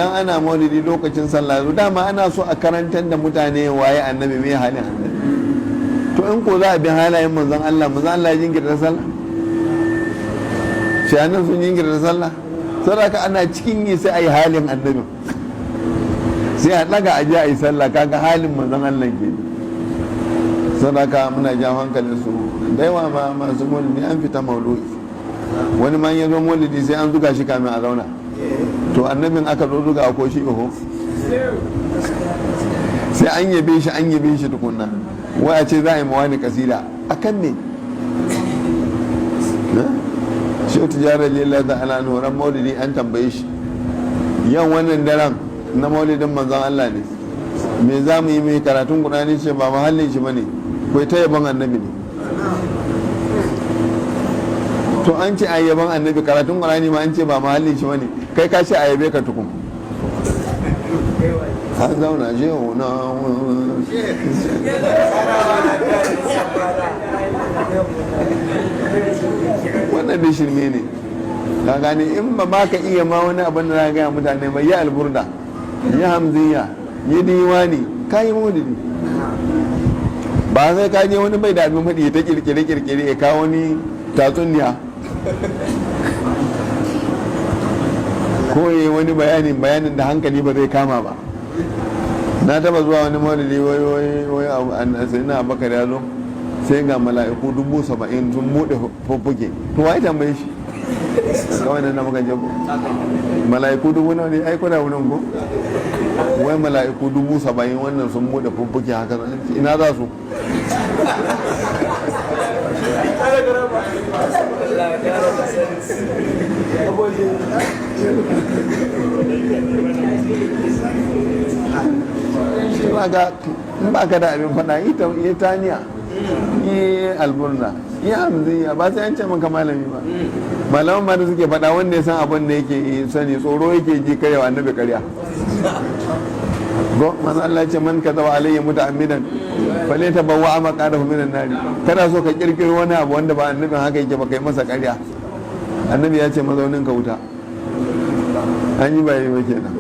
Idan ana maulidi lokacin sallah yanzu, dama ana so a karantar da mutane waye Annabi, mai halin Annabi. To in ko za a bi halayen Manzon Allah, Manzon Allah ya jinkirta sallah? Shanan sun jinkirta sallah? Saboda ana cikin yi sai a yi halin Annabin, sai a ɗaga a je a yi sallah. Kaga halin Manzon Allah ke. Saboda muna jawo hankalin su da yawa ma masu maulidi, an fita maulu'i. Wani ma ya zo maulidi sai an zuga shi kamin a zauna. To Annabin aka zo zuga ko shi? Oho, sai an yabe shi, an yabe shi tukunna. Wai a ce za a yi mawani kasida akan ne. Shehu Tijjani radiyallahu ta'ala anhu, ran maulidi an tambaye shi, yan wannan daren na maulidin Manzon Allah ne, me za mu yi? Mai karatun Qur'ani? Ce ba mahallin shi bane, kai ta yabon Annabi ne. To an ce a yabon Annabi, karatun Qur'ani ma an ce ba mahallin shi bane, kai ka ce a yabe ka tukun, an zauna shehu na. Wannan da shirme ne. Ka gane, in ba ma ka iya ma wani abin da za gaya mutane ba, yi Alburda, yi Hamziya, yi diwani, ka yi maulidi. Ba sai ka je wani bai da abin faɗi ta kirkire kirkire ya kawo wani tatsuniya ko yi wani bayanin bayanin da hankali ba zai kama ba. Na taba zuwa wani maulidi, wai wai wai sai na Abakar ya zo, sai ga mala'iku 70,000 sun buɗe fuffuke. To wai tambaye shi ga wannan na muka jabo, mala'iku dubu nawa ne? Ai kuna wurin ko? Wai mala'iku 70,000 wannan sun buɗe fuffuke haka, ina za su? Ga in ba ka da abin faɗa, yi taniya, yi Alburna, yi Hamziya, ba sai an ce maka malami ba. Malaman ma da suke faɗa, wanda ya san abin da yake sani, tsoro yake ji karyawa Annabi karya. Go manzo Allah ce, "Man kazaba alayya muta'ammidan falyatabawwa maqadahu minan nari." Kana so ka kirkiro wani abu wanda ba Annabin haka yake ba, kai masa karya, Annabi ya ce mazaunin ka wuta. An yi bai ba kenan.